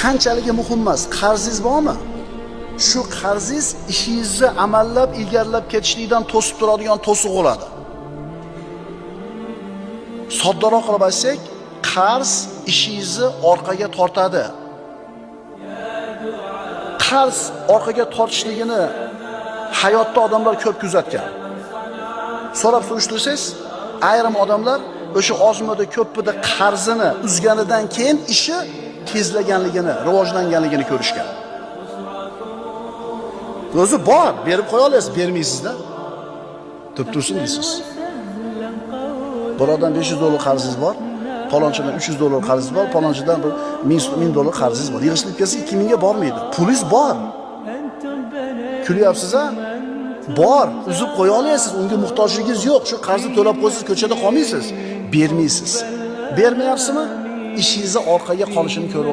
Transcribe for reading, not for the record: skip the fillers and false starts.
Qanchaligi muhim emas, qarzingiz bormi? Shu qarzingiz ishingizni amallab ilgarilab ketishlikdan to'sib turadigan to'siq bo'ladi. Soddaroq qilib aytsak, qarz ishingizni orqaga tortadi. Qarz orqaga tortishligini hayotda odamlar ko'p kuzatgan. So'rab surishtirsangiz, ayrim odamlar o'sha ozmida ko'pida qarzini uzganidan keyin ishi tezlaganligini, rivojlanganligini ko'rishgan. O'zi bor, berib qo'ya olasiz, bermaysiz-da. Turib tursin deysiz. Birodan $500 qarzingiz bor, palonchidan $300 qarzingiz bor, palonchidan bir $1000 qarzingiz bor. Yig'ishilib kelsa 2000 ga bormaydi. Pulingiz bor. Kulyapsiz-a? Bor, uzib qo'ya olasiz, unga muhtojligingiz yo'q. Shu qarzni to'lab qo'ysiz, ko'chada qolmaysiz, bermaysiz. Bermayapsizmi? Ishingizni orqaga qolishini ko'rib